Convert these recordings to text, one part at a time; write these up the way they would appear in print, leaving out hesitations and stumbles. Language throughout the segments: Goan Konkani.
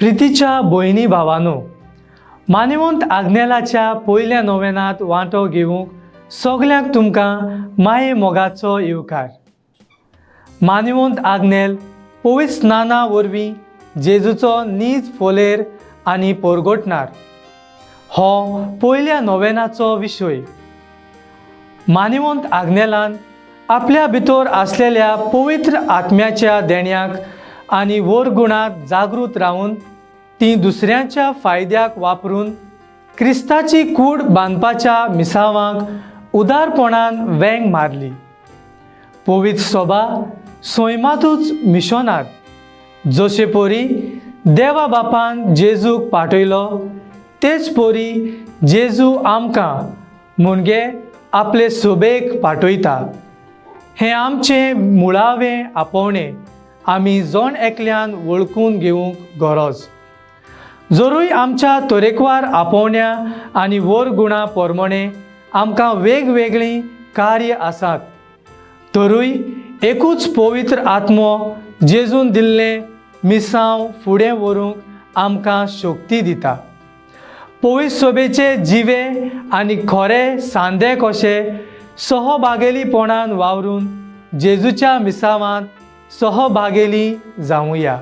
प्रितीच्या भयणी भावानो, मानेवंत आग्नेलाच्या पयल्या नोवेनांत वांटो घेवंक सगल्यांक तुमकां माये मोगाचो येवकार. मानेवंत आग्नेल पवित्र स्नाना वरवीं जेजूचो नीज फोलेर आनी पोरगोटणार हो पयल्या नोवेनाचो विशय. मानेवंत आग्नेलान आपल्या भितर आसलेल्या पवित्र आत्म्याच्या देण्याक आनी वरगुणाक जागृत रावन ती दुसऱ्यांच्या फायद्याक वापरून क्रिस्ताची कूड बांदपाच्या मिसावांक उदारपणान वेंग मारली. पवित्र सोबा सैमातूच मिशोनार जशे परी देवा बापान जेजूक पाठयलो तेच परी जेजू आमकां म्हणजे आपले सोबेक पाठयता. हें आमचें मुळावें आपोवणें आमी जण एकल्यान वळखून घेवंक गरज. जरूय आमच्या तरेकवार आपोवण्या आनी वर गुणा प्रमाणे आमकां वेगवेगळीं कार्य आसात, तरूय एकूच पवित्र आत्मो जेजून दिल्लें मिसांव फुडें व्हरूंक आमकां शक्ती दिता. पवित्र सोबेचे जिवे आनी खरे सांदे कशे सहभागेलीपणान वावरून जेजूच्या मिसावांत सहभागेली जावया.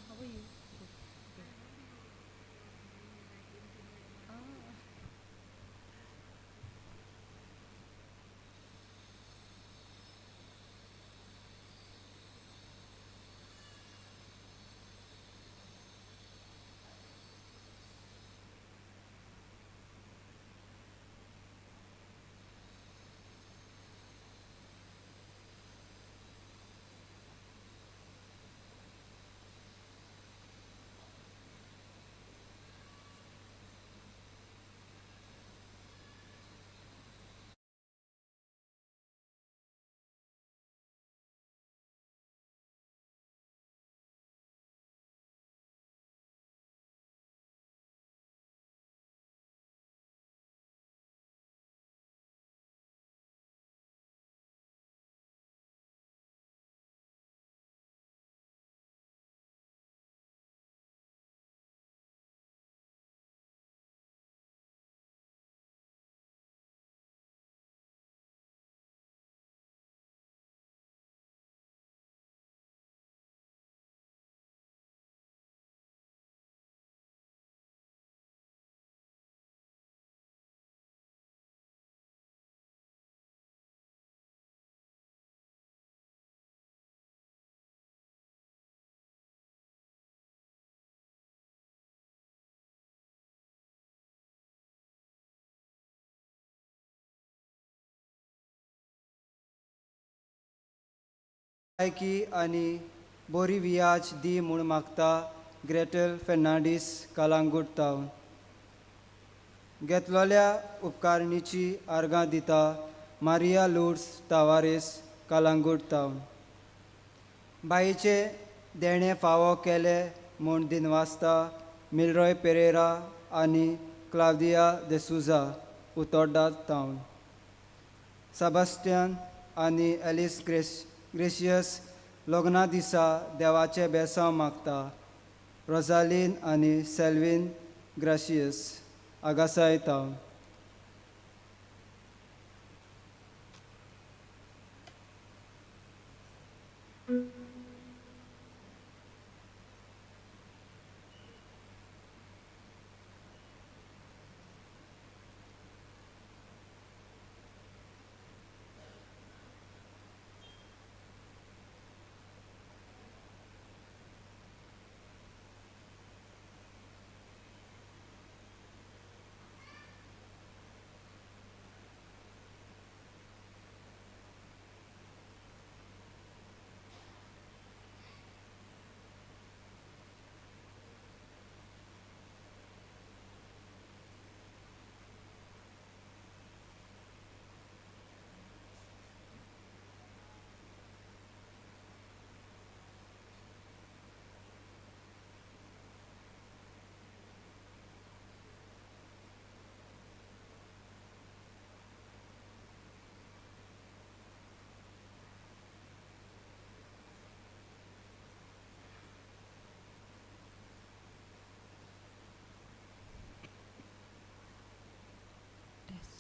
How are you? Good. Ah. भलायकी आनी बोरी वियाज दी म्हूण मागता ग्रेटल फेर्नांडीस, कलांगूट तावन. घेतलोल्या उपकारणीची आर्गां दिता मारिया लुड्स तावारेस, कलांगूट तावन. बाईचें देणें फावो केलें म्हूण दिनवासता मिलरॉय पेरेरा आनी क्लावदिया देसुजा, उतोड्डा तावन. सेबास्टियन आनी एलिस ग्रेशियस लग्ना दिसा देवाचें बेसांव मागता रोजालीन आनी सेल्वीन. ग्राशियस आगासाय तावन. Test.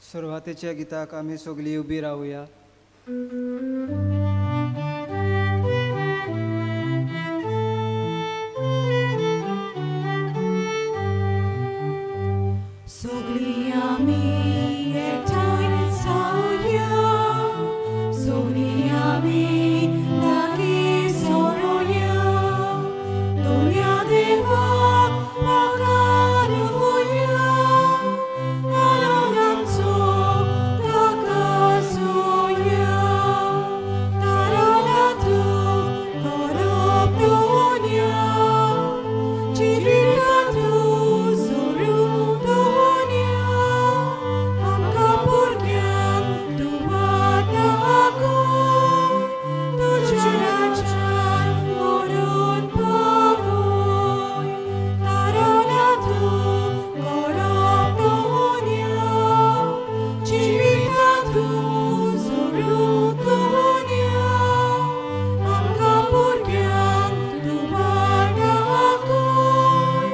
सुरवातेच्या गिताक आमी सगळीं उबी रावया. Sogli ami एकठांय जावया, सगळीं आमी लागीं सरोया, दोनया देवाक पाकारुया, आनंदाचो ताका जोया, ताराला तूं करप दोनया, जिविता तूं सोडून दोनया, आमकां भुरग्यांक तूं वाट दाखय, तुज्या राज्यांत व्हरून पावय, ताराला तूं करप दोनया, जिविता तूं सोडून दोनया, आमकां भुरग्यांक तूं वाट दाखय,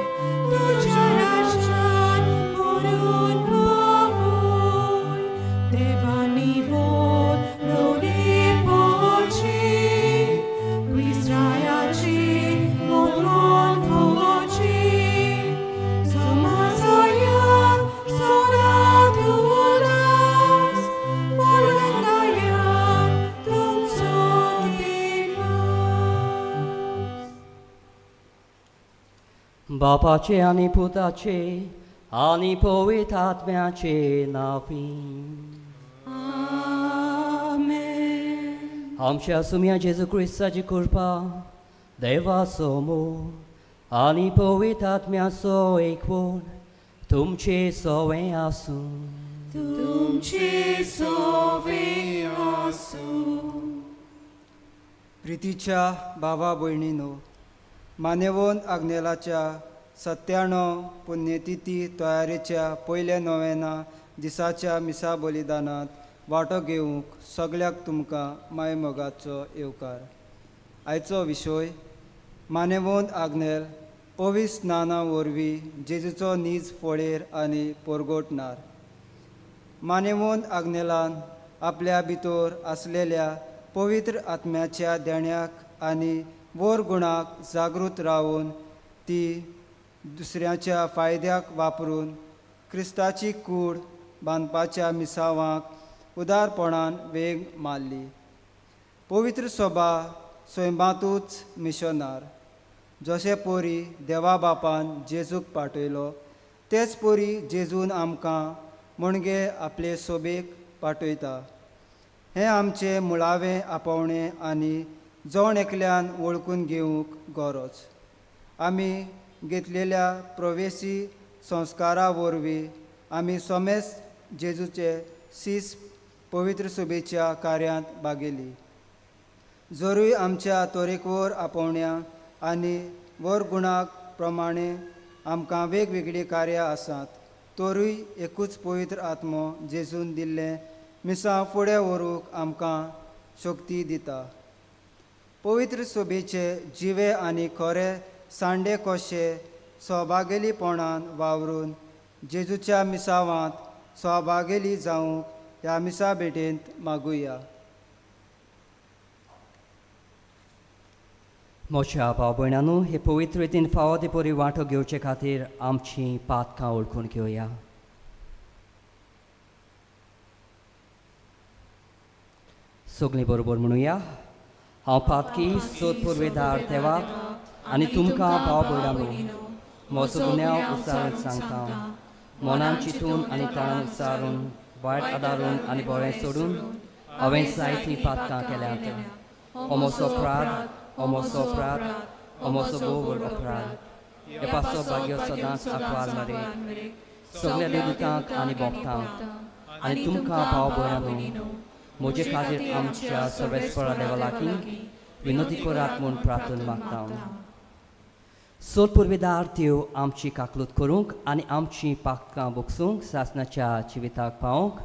तुज्या राज्यांत व्हरून पावय, देवानी वोत लोरी पोची, क्रिस्ताची मोगोन फोची, समाजायात सोरा दुलास, फुलंदायात तुमचो दिवस. बापाचे आनी पुताचे आनी पवित्र आत्म्याचे नांवी. आमेन. आमच्या सुम्या जेजू क्रिस्ताची कृपा, देवाचो मोग आनी पवित्र आत्म्याचो एकवट तुमचे सवें आसूं. तुमचे सोवे आसूं. प्रितीच्या भावा भयणीनो, मानेवन आग्नेलाच्या 97 पुण्यतिथी तयारेच्या पयल्या नोवेना दिसाच्या मिसा बलिदानांत वांटो घेवंक सगळ्याक तुमकां मायमोगाचो येवकार. आयचो विशय मानेवंत आग्नेल पवित्र स्नाना वरवीं जेजूचो नीज फळेर आनी पोरगोटनार. मानेवंत आग्नेलान आपल्या भितर आसलेल्या पवित्र आत्म्याच्या देण्याक आनी वर गुणाक जागृत रावन ती दुसऱ्याच्या फायद्याक वापरून क्रिस्ताची कूड बांदपाच्या मिसावांक उदारपणान वेग मारली. पवित्र सभा स्वयंबातूच मिशनार जशे परी देवा बापान जेजूक पाठयलो तेच परी जेजून आमकां म्हणजे आपले सोबेक पाठयता. हें आमचें मुळावें आपोवणें आनी जण एकल्यान वळखून घेवंक गरज. आमी घेतलेल्या प्रवेशी संस्कारा वरवीं आमी सोमेस जेजूचे सीस पवित्र सभेच्या कार्यांत भागेली. जरूय आमच्या तरेकवार आपोवण्या आनी वरगुणाक प्रमाणे आमकां वेगवेगळीं कार्यां आसात, तरूय एकूच पवित्र आत्मो जेजून दिल्लें मिसां फुडें व्हरूंक आमकां शक्ती दिता. पवित्र सभेचे जिवे आनी खरे सांडे कशे सहभागेलीपणान वावरून जेजूच्या मिसावांत सहभागेली जावंक ह्या मिसा भेटेंत मागुया. म्हज्या भाव भयणांनो, हे पवित्र रितीन फावो ते परी वांटो घेवचे खातीर आमची पातकां वळखून घेवया. सगळीं बरोबर म्हणुया, हांव पातकी सोद पुर्वेदार देवाक आनी तुमकां भाव भयणांनो म्हजो गुन्यांव उच्चारून सांगता. मनान चिंतून आनी ताळान उच्चारून, वायट आदारून आनी बरें सोडून हांवें जायतीं पातकां केल्यांत. हो म्हजो अपराध, हो म्हजो अपराध, हो म्हजो भोव व्हड अपराध. हे पासो भाग्य सदांच आकवार मरे सगल्या देवदूतांक आनी भोक्तांक आनी तुमकां भाव भयणांनो म्हजे खातीर आमच्या सर्वेस्परा देवा लागीं विनोदी करात म्हूण प्रार्थना मागता. सोद पुर्वेदार त्यो आमची काकलूत करूंक आनी आमची पातकां बोगसूंक सासणाच्या जिविताक पावोवंक.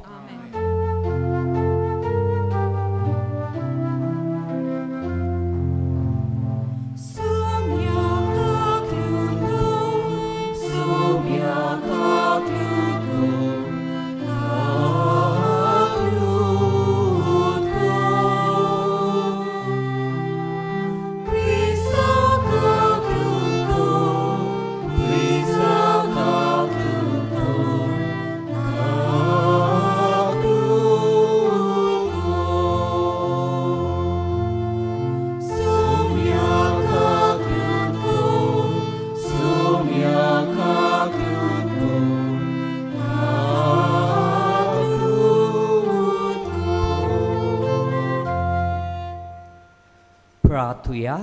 प्रार्थुया.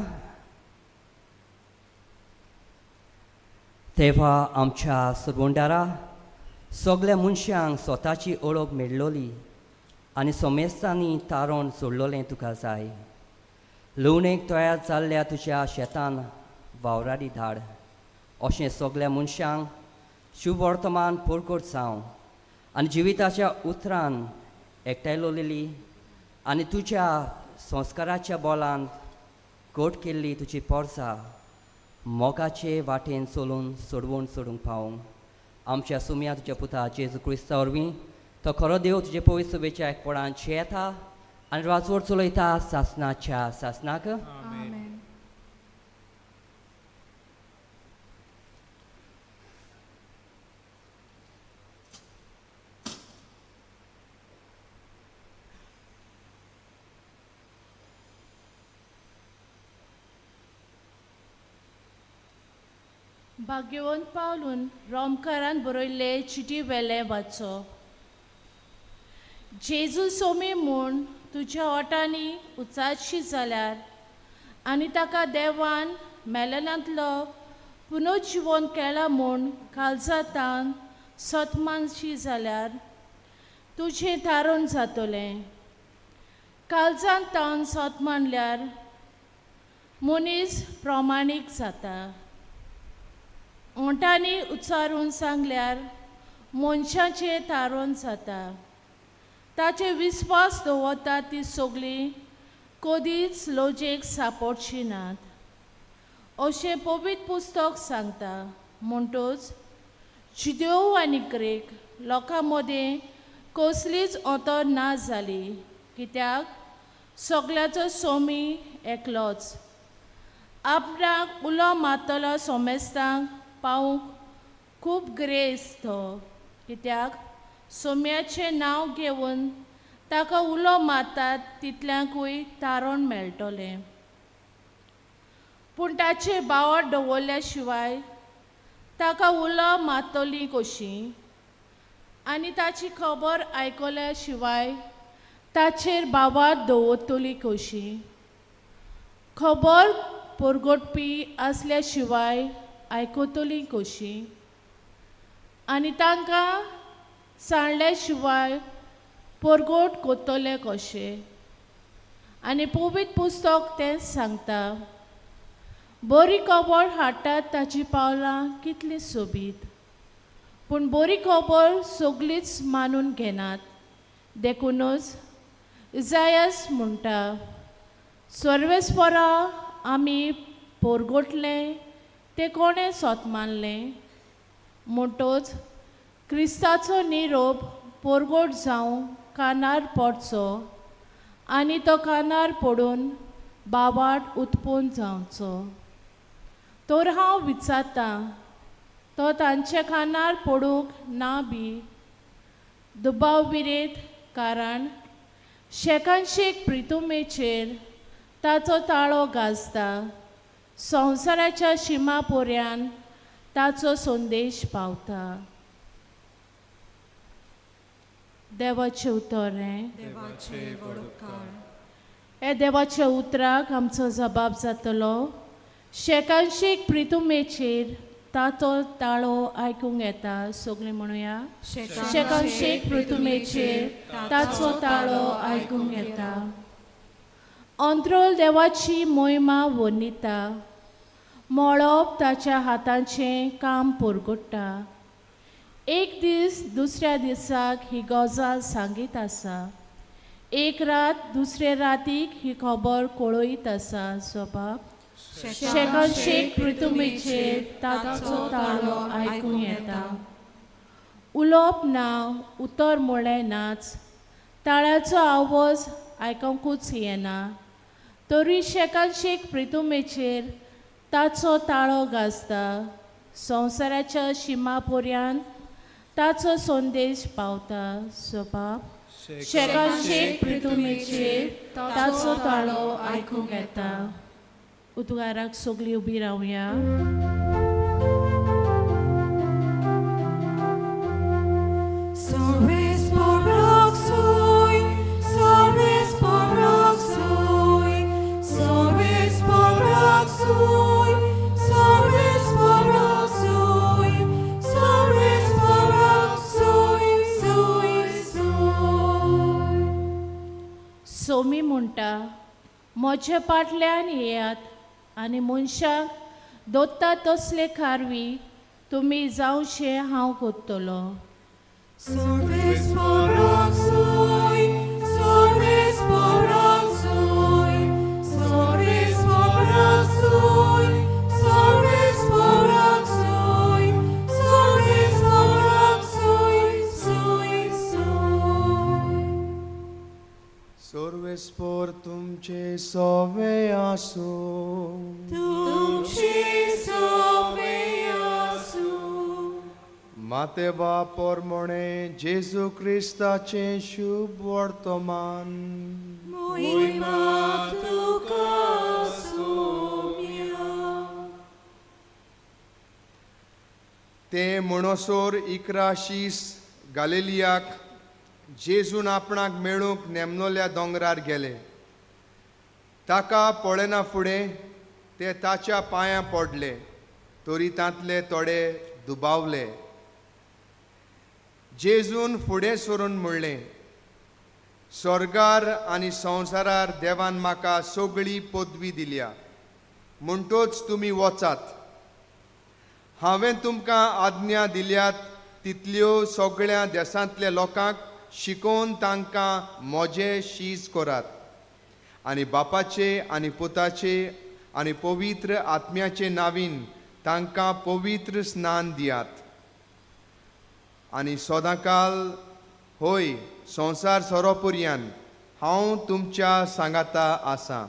तेव्हा आमच्या सुरवंडारा सगल्या मनशांक स्वताची ओळख मेळ्ळोली आनी सोमेस्तांनी तारण सोडलोलें तुका जाय. लुवणेक तयार जाल्ल्या तुज्या शेतान वावराडी धाड, अशें सगल्या मनशांक शुभवर्तमान परकट जावं आनी जिविताच्या उतरान एकठांयलोलेली आनी तुज्या संस्काराच्या बोलान गोट केल्ली तुजी पोरसा मोगाचे वाटेन चलून सोडवून सोडूंक पावूंक. आमच्या सुम्या तुज्या पुता जेजू क्रिस्ता वरवीं तो खरो देव तुजे पवित्र सभेच्या एकपणान येता आनी राजवट चलयता सासनाच्या सासनाक. भाग्यवंत पावलून रोमकारान बरयल्ले चिटी वेले वाचो. जेजू सोमी म्हूण तुज्या ओटांनी उचारशी जाल्यार आनी ताका देवान मेलनांतलो पुनर्जिवन केला म्हूण काळजांतान सतमानशी जाल्यार तुजें थारोवन जातलें. काळजांत तावन सत मानल्यार मनीस प्रमाणीक जाता. ओंठांनी उच्चारून सांगल्यार मनशाचें थारोवन जाता. ताचे विस्वास दवरता ती सगळीं कदीच लजेक सापडची नात अशें पवित्र पुस्तक सांगता. म्हणटच जिदेव आनी ग्रेक लोकां मदें कसलीच अंतर ना जाली, कित्याक सगळ्याचो सोमी एकलोच. आपणाक उलो मारतलो सोमेस्तांक पावूंक खूब ग्रेस तो, कित्याक सोम्याचें नांव घेवन ताका उलो मारतात तितल्यांकूय तारण मेळटलें. पूण ताचेर बावट दवरल्या शिवाय ताका उलो मारतली कशी आनी ताची खबर आयकल्या शिवाय ताचेर बावाट दवरतली कशी. खबर परगटपी आसल्या शिवाय आयकतली कशी आनी तांकां सांडल्या शिवाय परगोट कोत्तले कशें? आनी पवित्र पुस्तक तेंच सांगता, बरी खबर हाडटात ताची पावलां कितलीं सोबीत, पूण बरी खबर सगळीच मानून घेनात. देखूनच इजायस म्हणटा, सर्वेस्परा आमी पोरगोटलें तें कोणें सोत मानलें? म्हणटोच क्रिस्ताचो निरोप पोरगोट जावं कानार पडचो आनी तो कानार पडून बावाट उत्पन्न जावचो. तर हांव विचारतां, तो तांच्या कानार पडूंक ना बी दुबाव विरेत, कारण शेकानशेक प्रितुमेचेर ताचो ताळो गाजता, संवसाराच्या शिमा पोऱ्यान ताचो संदेश पावता. देवाचें उतर हें. देवाचे वडोपकार. हे देवाच्या उतराक आमचो जबाब जातलो. शेकानशेक प्रितुमेचेर ताचो ताळो आयकूंक येता. सगळीं म्हणुया, शेकानशेक पृथुमेचेर ताचो ताळो आयकूंक येता. अंत्रोल देवाची मोहिमा वर्णिता, मळब ताच्या हाताचें काम पुरगुट्टा. एक दीस दुसऱ्या दिसाक ही गजाल सांगीत आसा, एक रात दुसरे रातीक ही खबर कळयत आसा. स्वभाव शेकानशेक पृथुमेचेर ताचो ताळो आयकूंक येता. उलोवप ना, उतर म्हळें नाच, ताळ्याचो आवाज आयकूंकूच येना, तरी शेकानशेक प्रितुमेचेर ताचो ताळो गाजता, संवसाराच्या शिमा पोऱ्यान ताचो संदेश पावता. स्वभाव शेकानशेक प्रितुमेचेर ताचो ताळो आयकूंक येता. उद्गाराक सगळीं उबी रावया. सोमी म्हणटा, म्हजे पाटल्यान येयात आनी मनशाक दोत्ता तसले खारवी तुमी जावशें हांव कोत्तलो. सर्वेस्पोर तुमचे सोवे आसूं. तुमचे सोवे आसूं. माते बाप प्रमाणे जेजू क्रिस्ताचें शुभ वर्तमान. मोहिमा तुका सोम्या. ते म्हणसर 11 शीस गालिलियाक जेजून आपणाक मेळूंक नेमनोल्या दोंगरार गेले. ताका पळयना फुडें ते ताच्या पांयां पडले, तरी तांतले थोडे दुबावले. जेजून फुडें सरून म्हणलें, स्वर्गार आनी संवसारार देवान म्हाका सगळी पदवी दिल्या, म्हणटोच तुमी वचात. हांवें तुमकां आज्ञा दिल्यात तितल्यो सगळ्या देशांतल्या लोकांक शिकोवन तांकां म्हजें शीज करात, आनी बापाचे आनी पुताचे आनी पवित्र आत्म्याचे नावीन तांकां पवित्र स्नान दियात, आनी सदांकाल होय संवसार सोरोपुरयान हांव तुमच्या सांगाता आसा.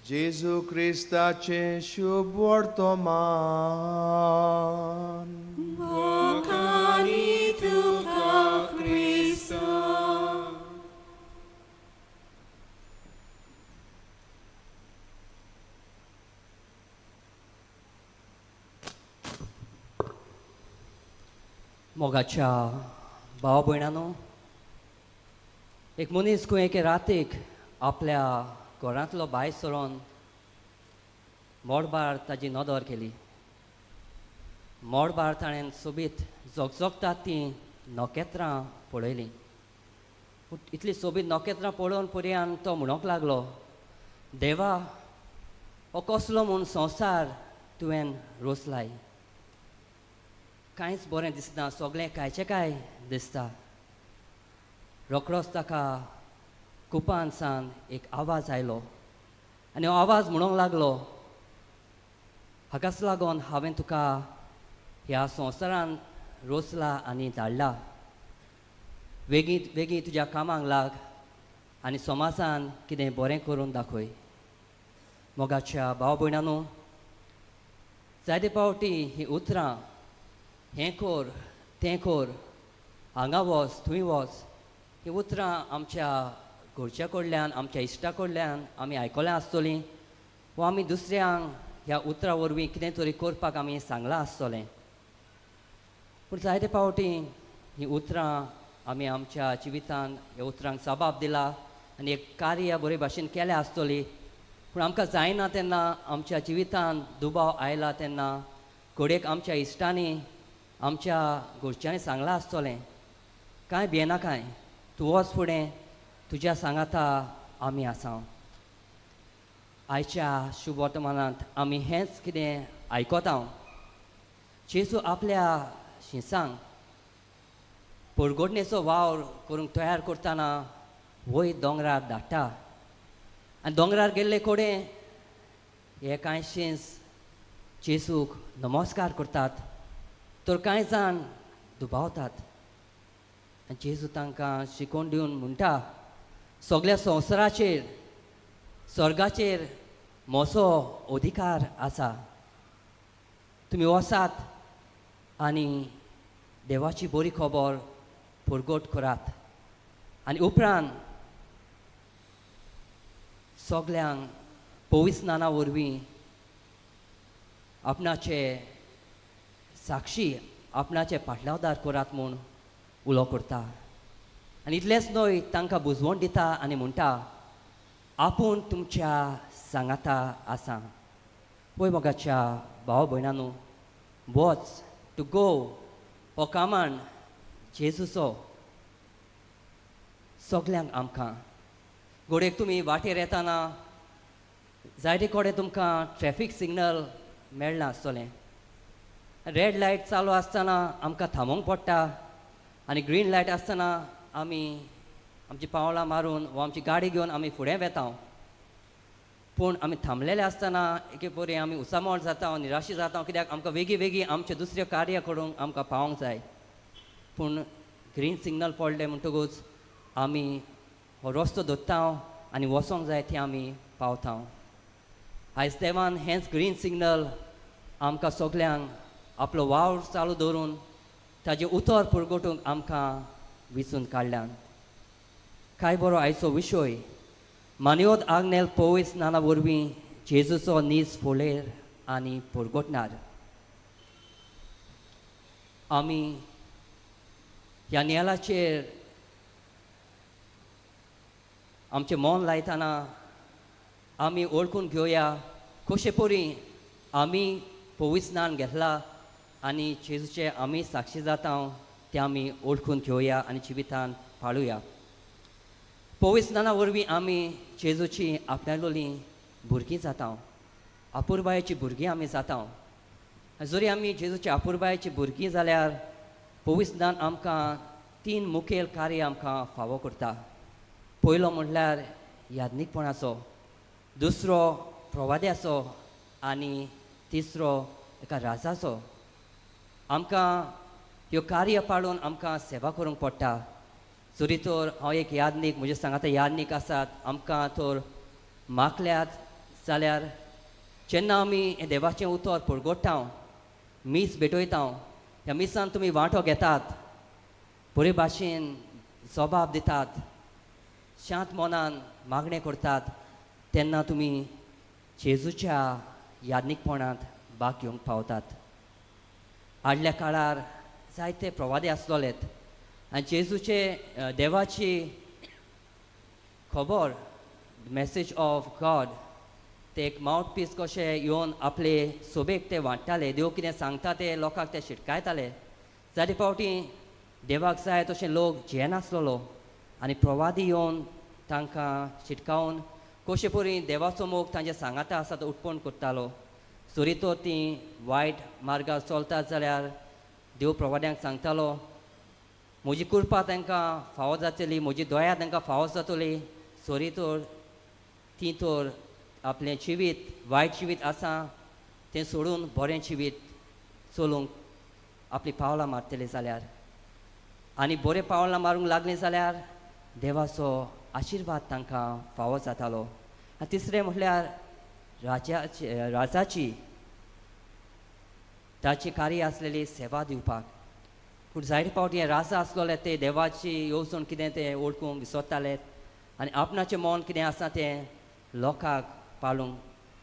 जेजू क्रिस्ताचें शुभ वर्तमान. वाखाणी तुका क्रिस्ता. मोगाच्या भाव भयणानो, एक मनीस खंय एके रातीक आपल्या घरांतलो भायर सरोन मोडबार ताजी नदर केली. मोडबार ताणें सोबीत झगझगतात तीं नखेत्रां पळयलीं. पूण इतली सोबीत नखेत्रां पळोवन पर्यान तो म्हणूंक लागलो, देवा, हो कसलो म्हूण संवसार तुवें रोसलाय, कांयच बरें दिसना, सगळें कांयचें कांय दिसता. रोखडोच ताका कुपान सान एक आवाज आयलो आनी हो आवाज म्हणूंक लागलो, हाकाच लागून हांवें तुका ह्या संवसारान रोसला आनी धाडला. वेगीं वेगीं तुज्या कामाक लाग आनी समाजान कितें बरें करून दाखय. मोगाच्या भाव भयणांनो, जायते फावटी हीं उतरां, हें कर तें कर, हांगा वच थंय वच, हीं उतरां आमच्या घरच्या कडल्यान, आमच्या इश्टा कडल्यान आमी आयकल्यां आसतलीं वा आमी दुसऱ्यांक ह्या उतरां वरवीं कितें तरी करपाक आमी सांगलां आसतलें. पूण जायते फावटी हीं उतरां आमी आमच्या जिवितान ह्या उतरांक जबाब दिला आनी एक कार्य बरे भाशेन केलें आसतली. पूण आमकां जायना तेन्ना, आमच्या जिवितान दुबाव आयला तेन्ना घडयेक आमच्या इश्टांनी, आमच्या घरच्यांनी सांगलां आसतलें, कांय भियेनाकाय, तूं वच फुडें, तुज्या सांगाता आमी आसा. आयच्या शुभ वर्तमानांत आमी हेंच कितें आयकता. जेजू आपल्या शिंसांक परगटणेचो वावर करूंक तयार करतना वयर दोंगरार धाडटा आनी दोंगरार गेल्ले कडेन हे कांय शिंस जेजूक नमस्कार करतात तर कांय जाण दुबावतात. आनी जेजू तांकां शिकोवन दिवन म्हणटा, सगळ्या संवसाराचेर, स्वर्गाचेर म्हजो अधिकार आसा. तुमी वचात आनी देवाची बरी खबर परगट करात आनी उपरांत सगल्यांक पवित्र स्नाना वरवीं आपणाचे साक्षी, आपणाचे पाटलावदार करात म्हूण उलो करता. आनी इतलेंच न्हय, तांकां बुजवण दिता आनी म्हणटा, आपूण तुमच्या सांगाता आसा. पळय मोगाच्या भाव भयणांनो, वच, टू गो हो कामाण जेजूचो सगल्यांक आमकां. घडयेक तुमी वाटेर येताना जायते कडेन तुमकां ट्रॅफीक सिग्नल मेळ्ळां आसतलें. रेड लायट चालू आसतना आमकां थांबोवंक पडटा आनी ग्रीन लायट आसतना आमी आमची पावलां मारून वा आमची गाडी घेवन आमी फुडें वेता. पूण आमी थांबलेले आसतना एके परी आमी उसामोळ जाता, निराशी जाता, कित्याक आमकां वेगीं वेगीं आमचें दुसरें कार्य करूंक आमकां पावोंक जाय. पूण ग्रीन सिग्नल पडलें म्हणटकूच आमी हो रस्तो धरता आनी वचोंक जाय थंय आमी पावता. आयज देवान हेंच ग्रीन सिग्नल आमकां सगल्यांक आपलो वावर चालू दवरून ताजें उतर पुरगोटूंक आमकां विचून काडल्यान. काय बरो आयचो विशय, मानयोत आग्नेल पवित्र स्नाना वरवीं जेजूचो नीज फोलेर आनी पुरगोटणार. आमी ह्या नियालाचेर आमचें मन लायतना आमी वळखून घेवया कशे परी आमी पवित्र स्नान घेतला आनी जेजूचे आमी साक्षी जाता तें आमी वळखून घेवया आनी जिवितान पाळुया. पवित्र स्नाना वरवीं आमी जेजूची आपणालोलीं भुरगीं जाता, आपुरबायेची भुरगीं आमी जाता. जरी आमी जेजूच्या आपुरबायेची भुरगीं जाल्यार पवित्र स्नान आमकां तीन मुखेल कार्य आमकां फावो करता. पयलो म्हणल्यार याज्ञीकपणाचो, दुसरो प्रवाद्याचो आनी तिसरो एका राजाचो. आमकां ह्यो कार्य पाळून आमकां सेवा करूंक पडटा. जरी तर हांव एक याज्ञीक, म्हजे सांगाता याज्ञीक आसात, आमकां तर मागल्यात जाल्यार जेन्ना आमी हें देवाचें उतर परगट्टा, मीस भेटयता, ह्या मिसान तुमी वांटो घेतात, बरे भाशेन जबाब दितात, शांत मनान मागणें करतात, तेन्ना तुमी जेजूच्या याज्ञीकपणांत भाग घेवंक पावतात. आडल्या काळार जायते प्रवादे आसलोलेत आनी जेजूचे देवाची खबर, मॅसेज ऑफ गॉड, ते एक मावथ पीस कशे येवन आपले सोबेक ते वांट्टाले. देव कितें सांगता ते लोकांक ते शिटकायताले. जायते फावटी देवाक जाय तशें लोक जियेनासलेलो आनी प्रवादी येवन तांकां शिटकावन कशे परी देवाचो मोग तांचे सांगाता आसा तो उत्पन्न करतालो. जरी तर तीं वायट मार्गार चलतात जाल्यार देव प्रवाद्यांक सांगतालो, म्हजी कृपा तांकां फावो जातली, म्हजी दया तांकां फावो जातली. सरी तर तीं तर आपलें जिवीत वायट जिवीत आसा तें सोडून बरें जिवीत चलूंक आपलीं पावलां मारतलीं जाल्यार आनी बरें पावलां मारूंक लागलीं जाल्यार देवाचो आशिर्वाद तांकां फावो जातालो. आनी तिसरें म्हटल्यार राजाची ताची कार्य आसलेली सेवा दिवपाक. पूण जायते फावटी हे राजा आसलेले ते देवाची येवजण कितें तें वळखूंक विसरताले आनी आपणाचें मन कितें आसा तें लोकांक पाळूंक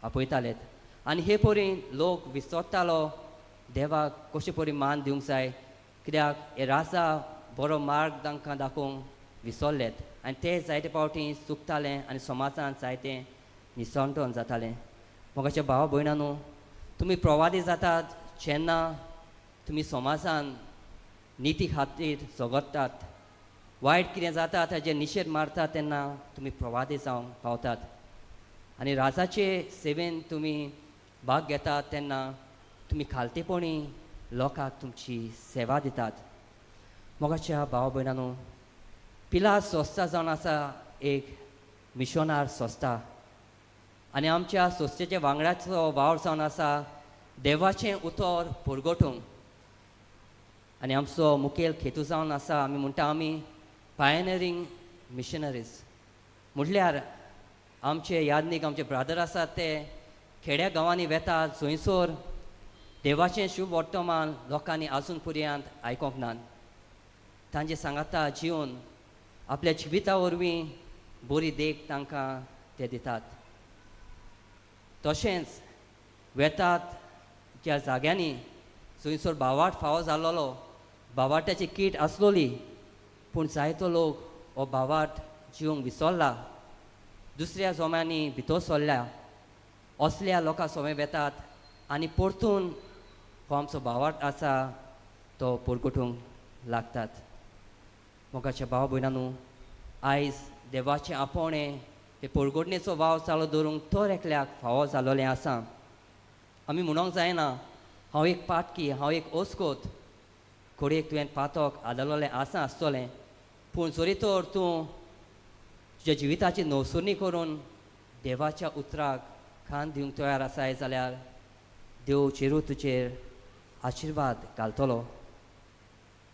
आपयताले. आनी हे परी लोक विसरतालो देवाक कशे परी मान दिवंक जाय, कित्याक हे राजा बरो मार्ग तांकां दाखोवंक विसरलेत आनी ते जायते फावटी चुकताले आनी समाजान जायते निसंटन जातालें. मोगाच्या भावा भयणां, तुमी प्रवादी जातात जेन्ना तुमी समाजान निती खातीर झगडटात, वायट कितें जाता ताजेर निशेध मारतात तेन्ना तुमी प्रवादी जावंक पावतात. आनी राजाचे सेवेन तुमी भाग घेतात तेन्ना तुमी खालतेपणी लोकांक तुमची सेवा दितात. मोगाच्या भाव भयणांनो, पिलार संस्था जावन आसा एक मिशनार संस्था आनी आमच्या संस्थेच्या वांगडाचो वावर जावन आसा देवाचें उतर परगटूंक. आनी आमचो मुखेल हेतू जावन आसा, आमी म्हणटा आमी पायनियरींग मिशनरीज, म्हटल्यार आमचे यादनीक आमचे ब्रादर आसात ते खेड्या गांवांनी वेतात थंयसर देवाचें शुभ वर्तमान लोकांनी आजून पर्यंत आयकोंक ना. तांचे सांगाता जिवन आपल्या जिविता वरवीं बरी देख तांकां ते दितात. तशेंच वेतात ज्या जाग्यांनी थंयसर भावार्थ फावो जालोलो, भावार्थाची कीट आसलोली, पूण जायतो लोक हो भावार्थ जिवंक विसरला, दुसऱ्या जोम्यांनी भितर सरल्या. असल्या लोकां सोमे वेतात आनी परतून हो आमचो भावार्थ आसा तो परगटूंक लागतात. मोगाच्या भाव भयणांनो, आयज देवाचें आपोवणें हे परगटणेचो वावर चालू दवरूंक तर एकल्याक फावो जालोलें आसा. आमी म्हणोंक जायना हांव एक पाटकी, हांव एक ओस्कोत, घडयेक तुवें पातक आदलोलें आसा आसतलें, पूण जरी तर तूं तुज्या जिविताची नवसुरणी करून देवाच्या उतराक कान दिवंक तयार आसाय जाल्यार देव चेरू तुजेर आशिर्वाद घालतलो.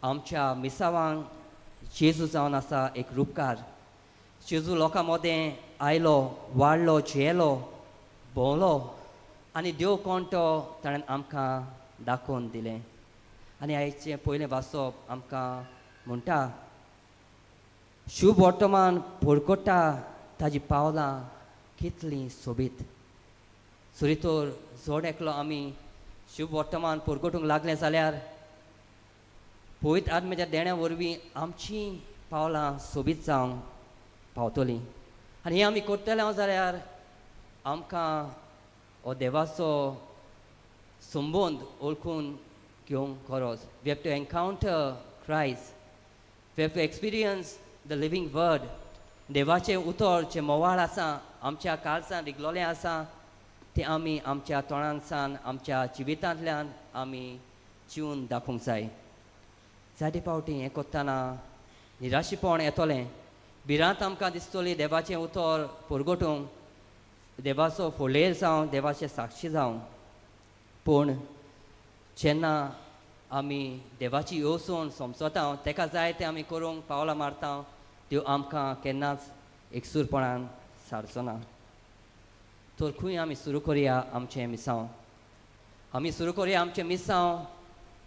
आमच्या मिसावांक जेजू जावन आसा एक रुपकार. जेजू लोकां मदें आयलो, वाडलो, जियेलो, भोंवलो आनी देव कोण तो ताणें आमकां दाखोवन दिलें. आनी आयचें पयलें वाचप आमकां म्हणटा, शुभ वर्तमान परगटा ताजी पावलां कितलीं सोबीत. सरी तर जोड एकलो आमी शुभ वर्तमान परगटूंक लागलें जाल्यार पवित्र आत्म्याच्या देण्या वरवीं आमचीं पावलां सोबीत जावंक पावतलीं. आनी हें आमी करतले हांव जाल्यार आमकां हो देवाचो संबंद वळखून घेवंक गरज. We have to encounter Christ, we have to experience the living word. देवाचें उतर जें मोवाळ आसा, आमच्या काळजान रिगलोलें आसा, तें आमी आमच्या तोंडांतल्यान आमच्या जिवितांतल्यान आमी जिवन दाखोवंक जाय. जायते फावटी हें करतना निराशीपण येतलें, भिरांत आमकां दिसतली देवाचें उतर परगटूंक, देवाचो फोलेर जावं, देवाचें साक्षी जावं. पूण जेन्ना आमी देवाची येवजण समजता, तेका जाय तें आमी करूंक पावलां मारता, त्यो आमकां केन्नाच एकसूरपणान सारचो ना. तर खंय आमी सुरू करुया आमचें मिसांव? आमी सुरू करुया आमचें मिसांव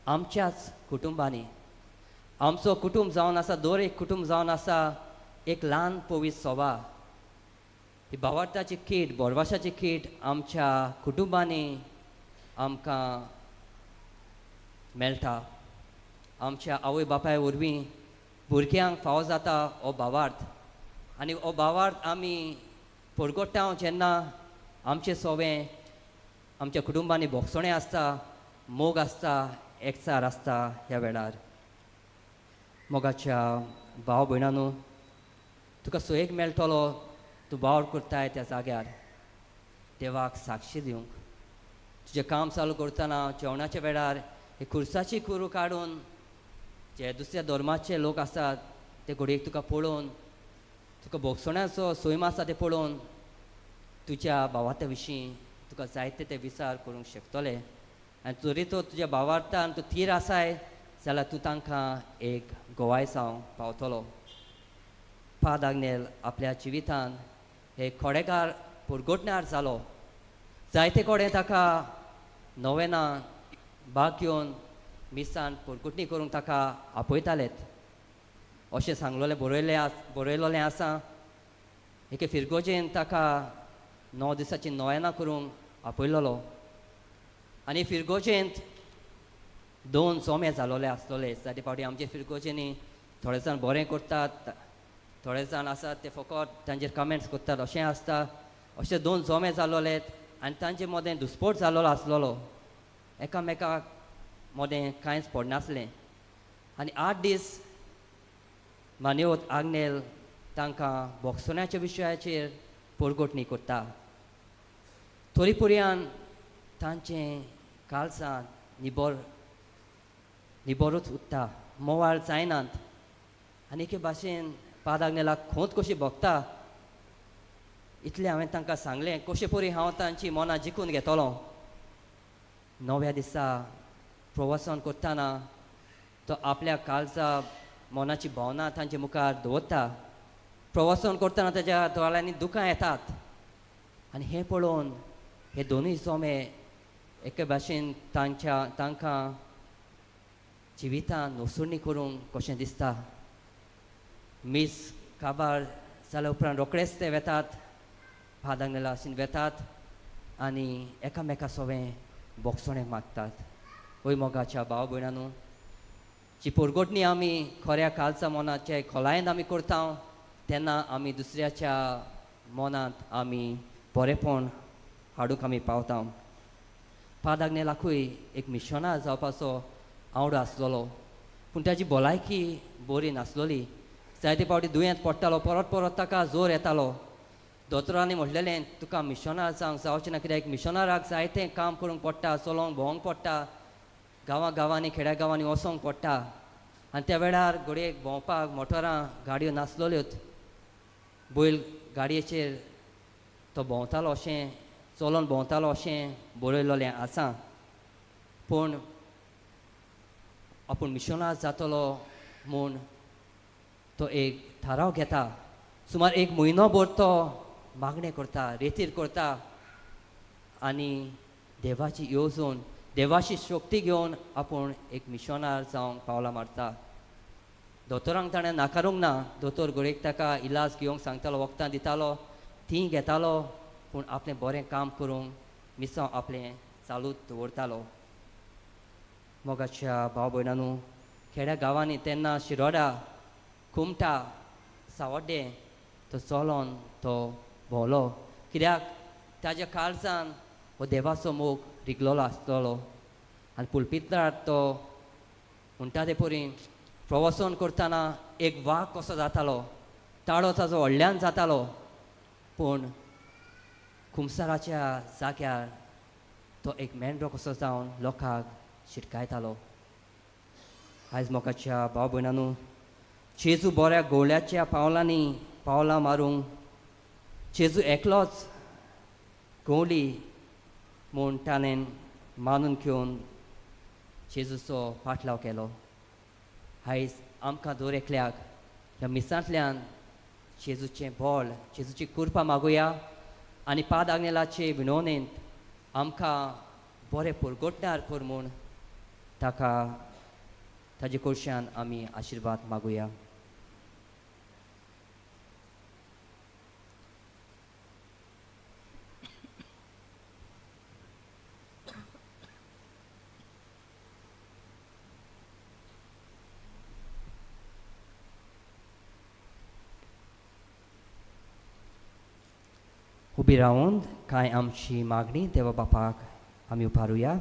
आमच्याच कुटुंबांनी. आमचो कुटुंब जावन आसा, दर एक कुटुंब जावन आसा एक ल्हान पवित्र सभा. ही भावार्थाची कीट, बोरवासाची कीट आमच्या कुटुंबांनी आमकां मेळटा. आमच्या आवय बापाय वरवीं भुरग्यांक फावो जाता हो भावार्थ. आनी हो भावार्थ आमी परगट्टा जेन्ना आमचें सोवें आमच्या कुटुंबांनी भोगसणें आसता, मोग आसता, एकचार आसता. ह्या वेळार मोगाच्या भाव भयणानू, तुका सोयेक मेळटलो तूं वावर करताय त्या जाग्यार देवाक साक्षी दिवंक. तुजें काम चालू करतना जेवणाच्या वेळार हे खुर्साची कुरू काडून जे दुसऱ्या धर्माचे लोक आसात ते घडयेक तुका पळोवन, तुका भोगसण्याचो सैम आसा ते पळोवन तुज्या भावार्था विशीं तुका जायते ते विचार करूंक शकतले. आनी जरी तो तुज्या भावार्थान तूं थीर आसाय जाल्यार तूं तांकां एक गोवाय जावंक पावतलो. फादर आग्नेल आपल्या जिवितान हे खोडेकार पुरगोटणार जालो. जायते कडेन ताका नोवेना भाग घेवन मिसान पुरगुटणी करूंक ताका आपयतालेत अशें सांगलोलें बरयलोलें आसा. एके फिरगोजेन ताका 9 दिसाची नोवेना करूंक आपयलोलो आनी फिरगोजेंत 2 जोमे जालोले आसलोले. जायते फावटी आमचे फिरगोजेंनी थोडे जाण बरें करतात, थोडे जाण आसात ते फकत तांचेर कमेंट्स करतात अशें आसता. अशे 2 जोमे जालोले आनी तांचे मदें दुस्पोट जालोलो आसलोलो, एकामेकाक मदें कांयच पडनासलें. आनी 8 दीस मान्योत आग्नेल तांकां भोगसण्याच्या विशयाचेर पोरगोटणी करता. थोरी पुरयान तांचें कालसां निबरूच उरता, मोवाळ जायनात. आनी एके भाशेन फादर आग्नेलाक खोंत कशी भोगता इतलें हांवें तांकां सांगलें, कशें परी हांव तांची मनां जिखून घेतलो. 9व्या दिसा प्रवासन करतना तो आपल्या काळजा मनाची भावना तांचे मुखार दवरता. प्रवासन करतना ताज्या दोळ्यांनी दुकां येतात आनी हें पळोवन हे दोनूय जोमे एके भाशेन तांकां जिवितान नसुर्णी करूंक कशें दिसता. मीस काबार जाल्या उपरांत रोखडेच ते वेतात, फादर आग्नेला भाशेन वेतात आनी एकामेका सोवें भोगसणें मागतात. वय मोगाच्या भाव भयणानू, जी पोरगोटणी आमी खऱ्या कालचा मनाचे खोलायेन आमी करता तेन्ना आमी दुसऱ्याच्या मनांत आमी बरेपण हाडूंक आमी पावता. फादर आग्नेलाकूय एक मिशनार जावपाचो आवडो आसलोलो, पूण ताजी भलायकी बरी नासलोली. जायते फावटी दुयेंत पडटालो, परत परत ताका जोर येतालो. दोतोरांनी म्हणलेलें तुका मिशनार जावंक जावचें ना, कित्याक मिशनाराक जायतें काम करूंक पडटा, चलोवंक भोंवंक पडटा, गांवां गांवांनी खेड्या गांवांनी वचोंक पडटा. आनी त्या वेळार घडयेक भोंवपाक मोटरां गाडयो नासलोल्योत, बैल गाडयेचेर तो भोंवतालो अशें चलोन भोंवतालो अशें बरयलोलें आसा. पूण आपूण मिशनार जातलो म्हूण तो एक थाराव घेता. सुमार 1 म्हयनो भर तो मागणें करता, रेतीर करता आनी देवाची येवजण, देवाची शक्ती घेवन आपूण एक मिशनार जावंक पावलां मारता. दोतोरांक ताणें नाकारूंक ना, दोतोर घडयेक ताका इलाज घेवंक सांगतालो, वखदां दितालो, तीं घेतालो, पूण आपलें बरें काम करूंक मिसांव आपलें चालूच दवरतालो. मोगाच्या भाव भयणानू, खेड्या गांवांनी तेन्ना शिरोडा, कुमटा, सावड्डें तो चलोन तो भोंवलो, कित्याक ताज्या काळजान हो देवाचो मोग रिगलोलो आसतलो. आनी पुलपितार तो म्हणटा ते परी प्रवासन करतना एक वाग कसो जातालो, ताळो ताजो व्हडल्यान जातालो, पूण कुमसाराच्या जाग्यार तो एक मेंढरो कसो जावन लोकांक शिटकायतालो. आयज मोगाच्या भाव भयणानू, जेजू बऱ्या गोवळ्याच्या पावलांनी पावलां मारूंक जेजू एकलोच गोवली म्हूण ताणें मानून घेवन जेजूचो पाटलाव केलो. आयज आमकां दर एकल्याक ह्या मिसांतल्यान जेजूचें बळ, जेजूची कृपा मागुया आनी फादर आग्नेलाचे विनवणेंत आमकां बरें पुरगोटणार कर म्हूण ताका ताजे कडच्यान आमी आशिर्वाद मागुया. उबी रावन कांय आमची मागणी देवा बापाक आमी उपारुया.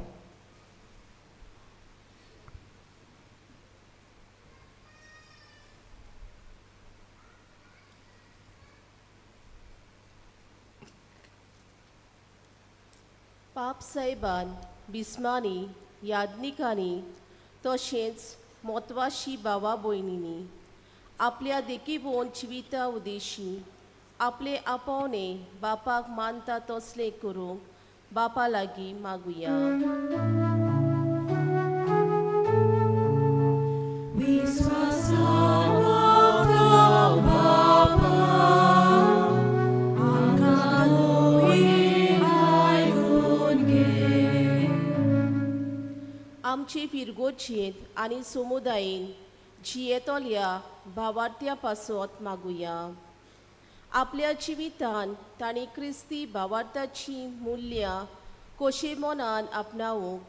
पाप साहेबान बिस्मानी याज्ञिकांनी तशेंच मोतवाशी भावा भयणींनी आपल्या देखीवन जिविता उदेशी आपले आपोवणे बापाक मानता तसलें करूंक बापा लागीं मागुया. विश्वासान मागता बापा, आमकां दोळी आयकून घे. आमचे फिरगोचेंत आनी समुदायेन जियेतल्या भावार्थ्या पासत मागुया. आपल्या जिवितान तांणी क्रिस्ती भावार्थाची मुल्यां कशी मनान आपणावंक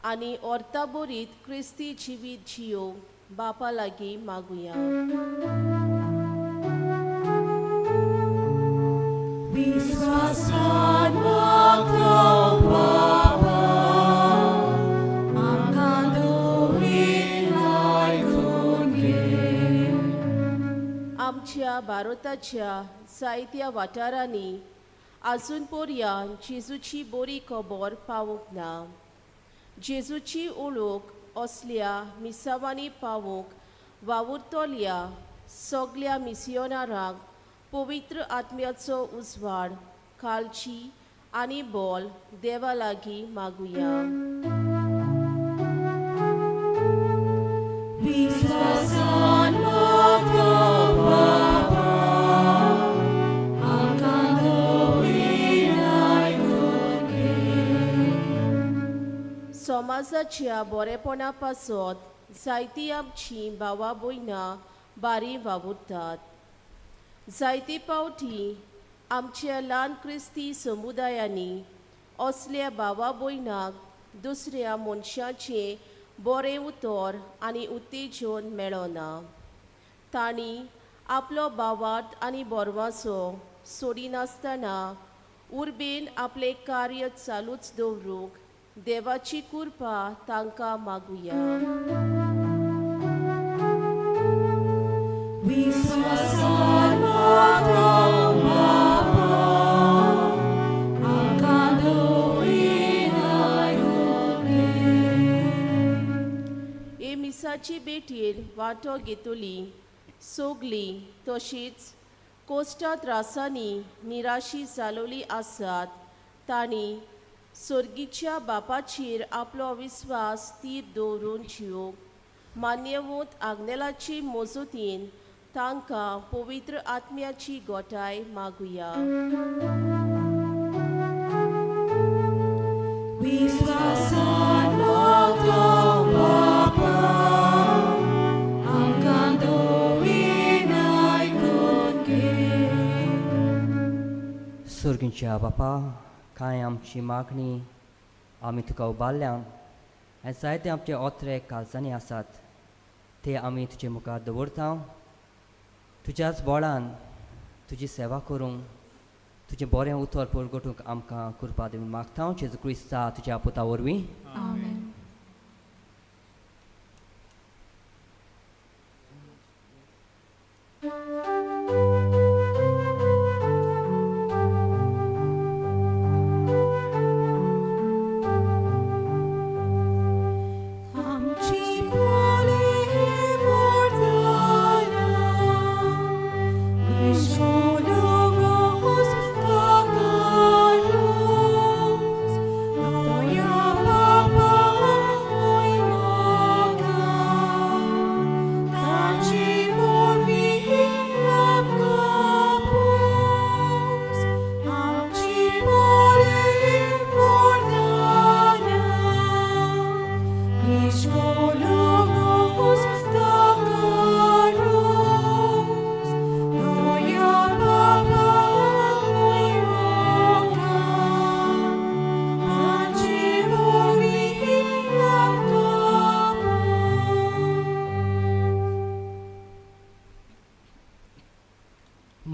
आनी अर्था बरीत क्रिस्ती जिवीत जियोवंक बापा लागीं मागुया. विश्वासान मागता बापा, आमकां दोळी आयकून घे. आमच्या भारताच्या जायत्या वाठारांनी आजून पर्यान जेजूची बरी खबर पावूंक ना. जेजूची ओळख असल्या मिसावांनी पावूंक वावुरतल्या सगल्या मिसियोनारांक पवित्र आत्म्याचो उजवाड काळजी आनी बोल देवा लागीं मागुया. विश्वासान मागता बापा, आमकां दोळी आयकून घे. समाजाच्या बरेपणा पासत जायतीं आमचीं भावा भयणां बारी वावुरतात. जायते फावटी आमच्या ल्हान क्रिस्ती समुदायांनी असल्या भावा भयणांक दुसऱ्या मनशाचें बरें उतर आनी उत्तेजन मेळना. तांणी आपलो भावार्थ आनी बोरवासो सोडिनासतना उर्बेन आपलें कार्य चालूच दवरूंक देवाची कृपा तांकां मागुया. विश्वासान मागता बापा, आमकां दोळी आयकून घे. हे मिसाची भेटीर वांटो घेतली सगलीं तशींच कोश्टा त्रासांनी निराशी जालोली आसात तांणी सर्गीच्या बापाचेर आपलो विस्वास तीर दवरून जिवंक मान्यवंत आग्नेलाची मजतीन तांकां पवित्र आत्म्याची गोठाय मागुया. विश्वासान मागता बापा, आमकां दोळी आयकून घे. सर्गीच्या बापा, कांय आमची मागणी आमी तुका उबारल्या आनी जायते आमचे ओत्रे काळजांनी आसात ते आमी तुजे मुखार दवरता. तुज्याच बोळान तुजी सेवा करूंक तुजें बरें उतर परगटूंक आमकां कृपा दिवन मागता जेजू क्रिस्ता तुज्या पुता वरवीं. आमेन. आमची पोले वरदाना, विश्वलोगोस ताकारोस, तोया बापा मोयरोका, ताचे वरवीं आमकां पोस. आमची पोले वरदाना, विश्वलोगोस ताकारोस, तोया बापा मोयरोका, ताचे वरवीं आमकां पोस.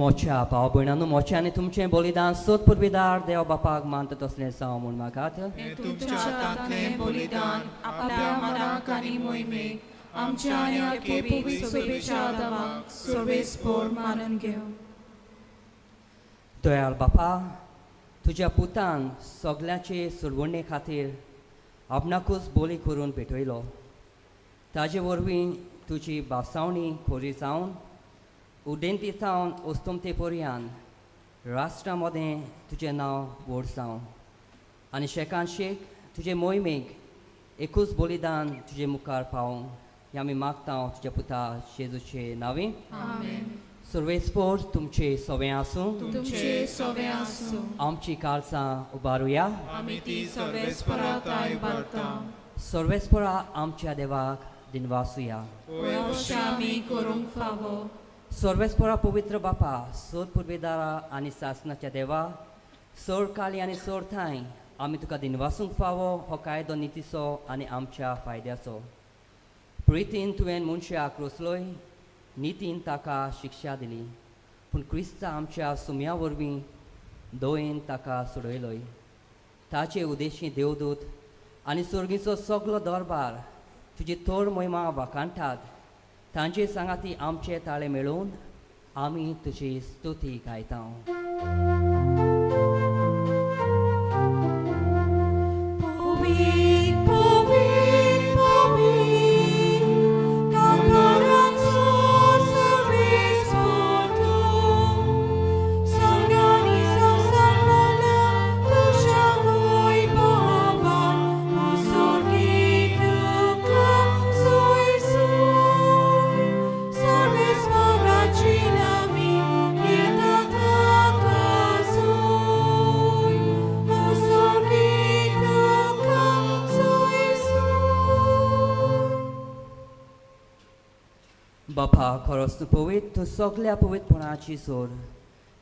मोच्या भाव भयणांनो, मोच्या आनी तुमचें बलिदान सोद पुर्विदार देव बापाक मानता तसलें जावं म्हूण मागात. हें तुमच्या हातांतलें बलिदान आपल्या मनाक आनी मोहिमेक आमच्या आनी आखे पवित्र सभेच्या आदावाक सर्वेस्पोर मानून घेवं. दयाळ बापा, तुज्या पुतान सगल्यांचे सुरवणे खातीर आपणाकूच बोली करून पेटयलो. ताजे वरवीं तुजी भासावणी खोरी जावन उदेंती सावन अस्तमते पर्यान राष्ट्रा मदें तुजें नांव व्हड जावं आनी शेकान शेक तुजे मोहिमेक एकूच बलिदान तुजे मुखार पावूं हें आमी मागता तुज्या पुता जेजूचे नांवी. आमेन. सर्वेस्पोर तुमचे सवें आसूं. तुमचे सवे आसूं. आमची काळसां उबारुया. आमी ती सर्वेस्परा ताय उबारता. सर्वेस्पोरा आमच्या देवाक दिनवासुया. अशें आमी करूंक फावो. सर्वेस्पोरा पवित्र बापा, सोद पुर्वेदारा आनी सासनाच्या देवा, सोड काली आनी सोड थांय आमी तुका दिनवासूंक फावो हो कायदो नितीचो आनी आमच्या फायद्याचो. प्रितीन तुवें मनशाक रोसलोय, नितीन ताका शिक्षा दिली, पूण क्रिस्ता आमच्या सुम्या वरवीं दयेन ताका सोडयलोय. ताचे उदेशी देवदूत आनी सर्गीचो सगलो दरबार तुजी थोर महिमा वाखाणटात. तांचे सांगाती आमचे ताळे मेळोवन आमी तुजी स्तुती गायता. पवीत पवीत पवीत कंबराचो सर्वेस्पोर तूं, सर्गांनी संवसार भरला तुज्या वैभवान, ओ स्वर्गी तुका सोयसून, सर्वेस्पोराची नामी येता ताका सोय, ओ स्वर्गी तुका सोयसून. बापा, खरोच तूं पवित्र, तूं सगल्या पवित्रपणाची सोर.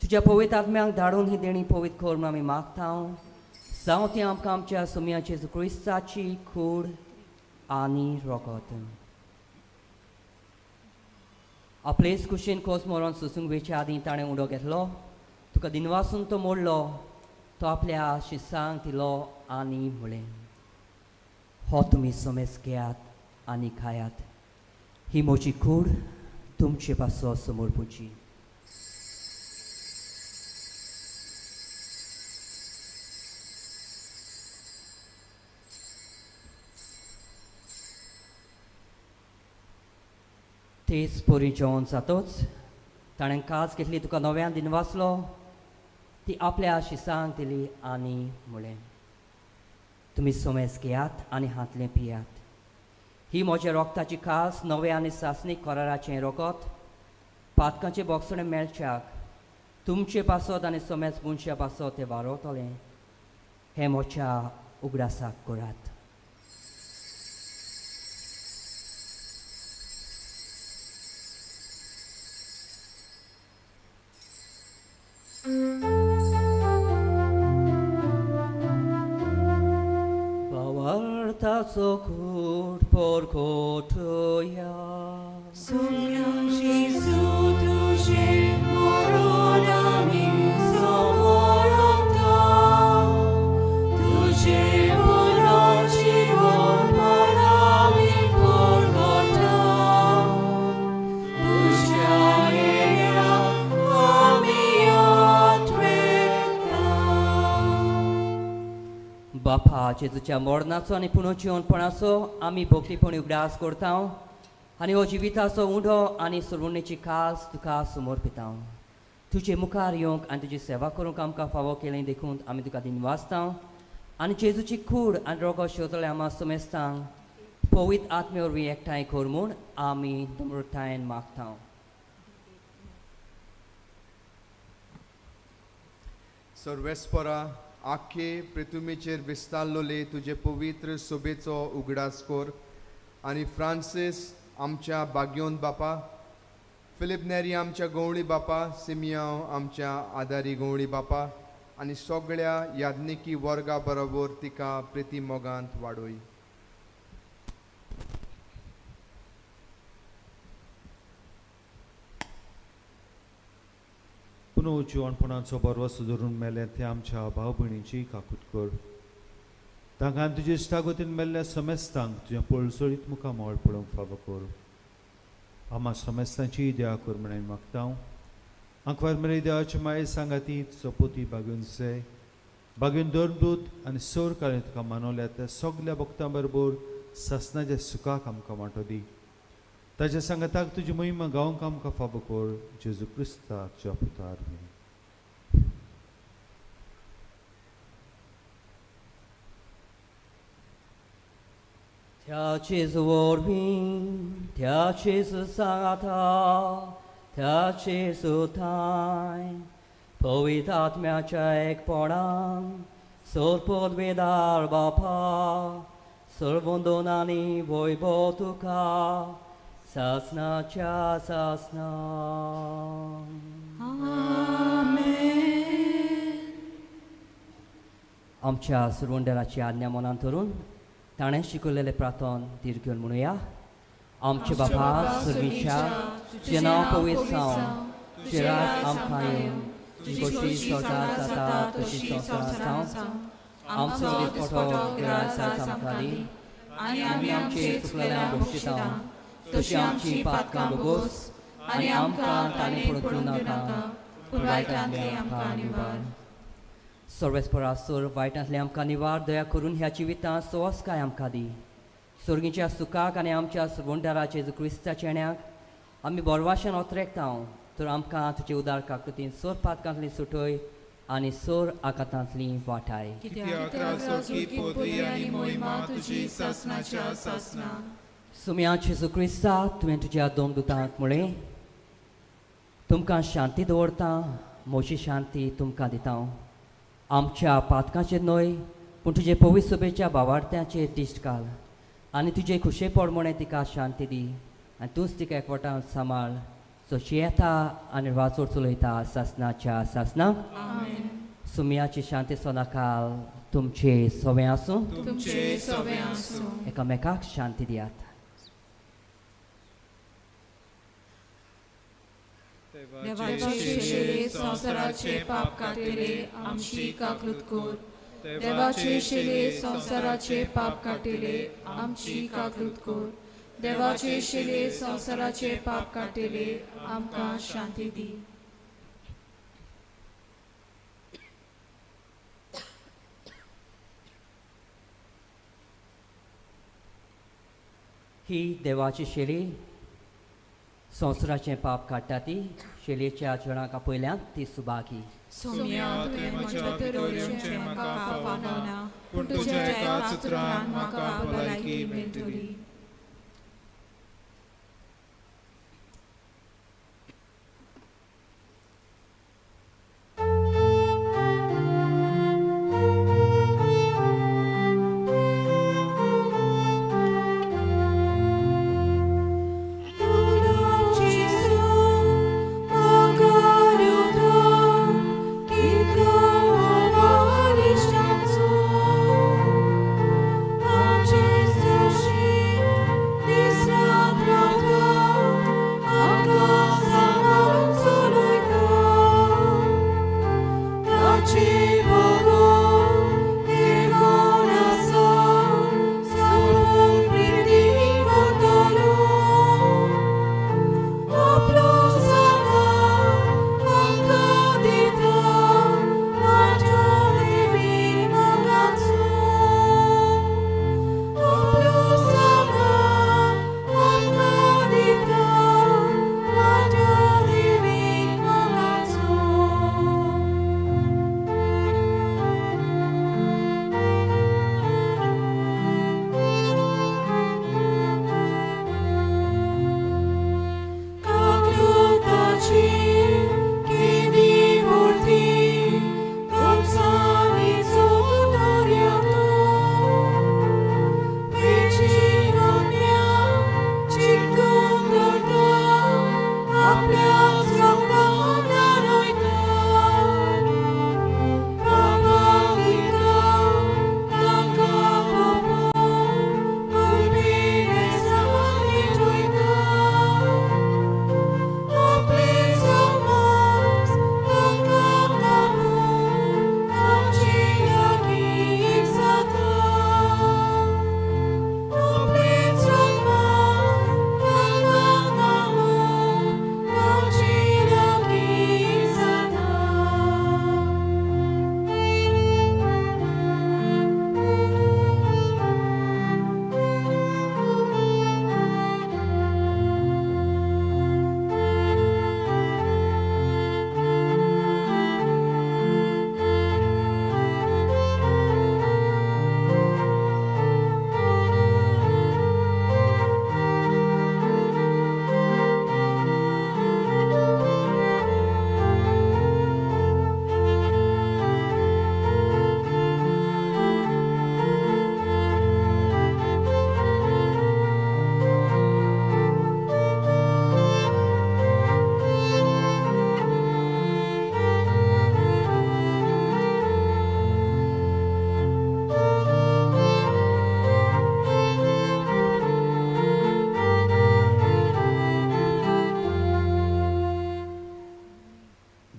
तुज्या पवित्र आत्म्याक धाडून ही देणी पवित्र कर म्हूण आमी मागता. जावं ती आमकां आमच्या सुम्या जेजू क्रिस्ताची कूड आनी रोगत. आपलेच कुशीन खोस मरोन सोसूंक वेच्या आदीं ताणें उडो घेतलो, तुका दिनवासून तो मोडलो, तो आपल्या शिसांक दिलो आनी म्हणलें, हो तुमी समेज घेयात आनी खायात, ही म्हजी कूड तुमचे पासो समर्पुची. तेच परी जेवण जातोच ताणें काज घेतली, तुका नव्यान दिनवासलो, ती आपल्या शिसांक दिली आनी म्हणलें, तुमी समेज घेयात आनी हातलें पियात, ही म्हज्या रोगताची खास नवें आनी सासणीक कराराचें रोगत पातकांचें बोगसणें मेळच्याक तुमचे पासत आनी समेज मनशा पासत तें वारवतलें. हें म्हज्या उगडासाक करात. भावार्थाचो कूट परकोटया. सोम्या जेजू तुजें मरण आमी समोरता, तुजें मरण जिवनपण आमी परगटा, तुज्या येण्याक आमी आठवेता. बापा, जेजूच्या मरणाचो आनी पुनर्जिवनपणाचो आमी भक्तीपणी उगडास करता आनी हो जिविताचो उंडो आनी सुरवणेची खास तुका समर्पिता. तुजे मुखार येवंक आनी तुजी सेवा करूंक आमकां फावो केलें देखून आमी तुका दिनवासता आनी जेजूची कूड आनी रोगो शेवतले आमा समेस्तांक पवित्र आत्मे वरवीं एकठांय कर म्हूण आमी नम्रतायेन मागता. सर्वेस्परा, आख्खे पृथ्वीचेर विस्तारलोले तुजे पवित्र सोबेचो उगडास कर आनी फ्रांसीस आमच्या बाग्योन बापा, फिलीप नेरी आमच्या गवळी बापा, सिमियांव आमच्या आदारी गवळी बापा आनी सगळ्या याज्ञिकी वर्गा बरोबर तिका प्रिती मोगांत वाडोय. पुनव जिवणपणाचो भरवसो धरून मेले ते आमच्या भाव भयणीची काकूत कर. तांकां तुजे इश्टागतीन मेल्ल्या समेस्तांक तुज्या पळसळीत मुखामळ पळोवंक फावो कर. आमा समेस्तांची देवा कर म्हण आमी मागता. आंकवार मेरे देवाचे माये सांगाती तुजो पोती बागून से बागून धर्मदूत आनी सोर काळें तुका मानवल्या त्या सगल्या भक्तां बरोबर सासनाच्या सुखाक आमकां वांटो दी. ताच्या सांगाताक तुजी महिमा गावंक आमकां फावो कर. जेजू क्रिस्ता तुज्या पुतार न्ही. त्या जेजू वरवीं, त्या जेजू सांगाता, त्या जेजू ठांय, पवित्र आत्म्याच्या एकपणान, सोर पदवेदार बापा, सर्वंदन आनी वैभव तुका सासनाच्या सासना. आमच्या सुरवंडराची आज्ञा मनांत धरून ताणें शिकयलेलें प्रार्थन धीर घेवन म्हणुया. आमचे बापा सुर्वीच्या, तुजें नांव पवित्र जावं, तुजें राज आमकां येवं, तुजी खोशी संवसार जाता तशी संवसारांत जावं. आमचो दिसपटो गिरास आमकां दी आनी आमी आमचे चुकलेल्या भोगशिता तशी आमची पातकां भोगोस आनी आमकां ताणें पडूंक नाका पूण वायटांतले आमकां निवार. सर्वेस्परा सोर वायटांतले आमकां निवार. दया करून ह्या जिवितांत सोवसकाय आमकां दी. सोर्गीच्या सुखाक आनी आमच्या सुवंडाराचे क्रिस्ताच्या येण्याक आमी बोरवाशान ओतरेकता. तर आमकां तुजे उदार काकृतीन सोर पातकांतली सुटय आनी सोर आकातांतली वाटाय. कित्याक राजवटकी पदवी आनी मोहिमा तुजी सासनाच्या सासना. सुम्या जेजू क्रिस्ता, तुवें तुज्या दोन दुतांक म्हळें, तुमकां शांती दवरता, म्हजी शांती तुमकां दिता. आमच्या पातकांचेर न्हय पूण तुजे पवित्र सभेच्या बावार्थ्याचेर दिश्ट घाल आनी तुजे खुशे प्रमाणे तिका शांती दी आनी तूंच तिका एकवटान सांबाळ, सो येता आनी वाचोड चलयता सासनाच्या सासना. सुम्याची शांती सदाकाल तुमचे सवें आसूं. तुमचे सवे आसूं. एकामेकाक शांती दियात. देवाचे शेले संवसाराचे पाप काटेले, आमची काकूत कर. देवाचे शेले संवसाराचे पाप काटेले, आमची काकूत कर. देवाचे शेले संवसाराचे पाप काटेले, आमकां शांती दी. ही देवाची शेली संवसाराचें पाप काडटा ती शेलेच्या जणांक आपयल्यान ती सुभागी. सोम्या, तुवें म्हज्या भितर येवचें म्हाका फावना, पूण तुज्या एकाच उतरान म्हाका भलायकी मेळटली.